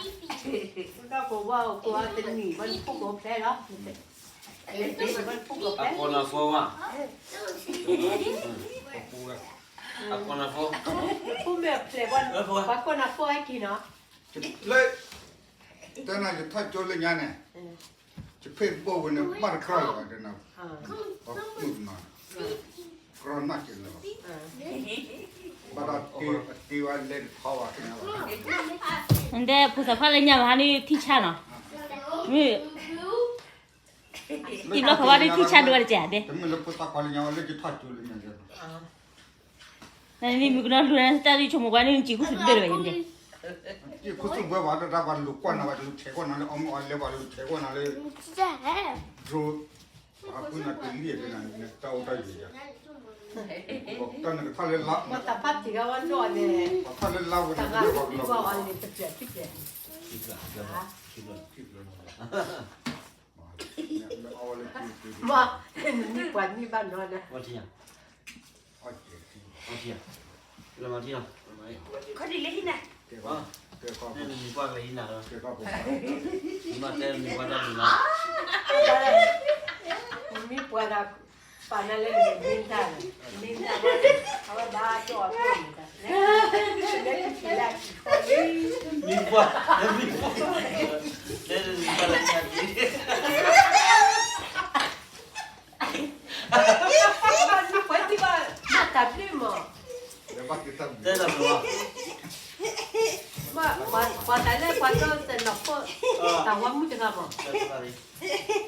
တၢ်ကိးဝါအိၣ်ကိးအတနံၣ် ဘၣ်နဖှိၣ်ကိးဖျဲးလီၤ. ဘၣ်နဖှိၣ်ကိးဖျဲး အကိးနၤဖိဝါ အကိးနၤဖိ နဖှိၣ်မ့ၢ်အဖျဲးဘၣ် ပှၤကိးနၤဖိအက့ၤနီၤ လၢ တဲနၤယထီၣ်ကၠိလၢညါန့ၣ် ယဖ့ၣ်ဘိၣ်ဝဲန့ၣ် ဘၣ်တကြၢးလၢၤဘၣ်တဲနၤ ပှၤမုၣ်ကနီၤ ကြၢးနီၢ်က့ၤလၢၤဘၣ် ဘၣ်ဒီးတ့ဝဲလဲၤတထီဘၣ်တဲနၤဘၣ် နတဲဖိသၣ်ခွါလၢညါဘၣ်ဟါန့ၣ်ထံၣ်ဆါနီၤ မ့ၢ် တံၤဘျီခီဝါဒ်ထံၣ်ဆါဒိၣ်ဝဲတကဲးဒဲး တမ့ၢ်လၢဖိသၣ်ခွါလၢညါဝဲလၢယထီၣ်ကၠိလၢညါ နမ့ၢ်ကနီၤလူၤနၤတၢ်ဒ်ဆိကမိၣ်ကွၢ်န့ၣ် နစံၣ်ခူသူၣ်တဘ့ၣ်တဘၣ်ယဲၢ် ယခူသူၣ်ဘၢဘၣ်ဒီးတၢ်ပှၤလူၤကွၢ်နၤ ပှၤလူၤဆဲးကွၢ်နၤလၢ အီၣ်မ့ၢ်အီၣ်လဲ ပှၤလူၤဆဲးကွၢ်နၤလၢ ဒြိ ပှၤဃုနၤတလံၣ်အံၤ နတၢ်အိၣ်တၢ်ယံၤယၤ တၢ်နကထီၣ်လၢလါ ပှၤတၢ်ဖးတံၢ်ဂၤဝဲနီၢ်န့ၣ် ပှၤထီၣ်လၢလါဝဲန့ၣ် ပှၤကလီၤ မ့ၢ်ပှၤမ့ၢ်ဘၣ်နီၢ်ဒီး ခီဒ်လဲၣ်ဟံးနၤ နမ့ၢ်ကွၢ်ကလဲၤဟံးနၤလီၤ နမ့ၢ်တဲနမ့ၢ်ကွၢ်တၢ်ဒုးလီၤ မ့ၢ်ပှၤဒီး ပာ်နၤလၢနမ့ၢ်မ့ၢ်တၢ်န့ၣ် မ့ၢ်တၢ်ဘၣ် အဝဲဘၣ်ကၠီၣ်အီၤတအိၣ်န့ၣ်တၢ် လဲၤလဲၤကံၣ်ကံၣ်လၢအကံၣ်ခီလံ မ့ၢ်ပှၤ မ့ၢ်ပှၤ လဲၤနမ့ၢ်ကွၢ်လၢတၢ်ဒုး ဘၣ်နပှဲၤထံဘၣ် ဘၣ်တၢ်ဘျုးမး တဲတၢ်ဘျုးမး ဘၣ်ပှၤတၢ်လၢပှၤကၢၢ်စဲးနီၢ်ခိၣ် တၢ်ဝါမုၣ်တဂၤမး တဲတၢ်ဘျုး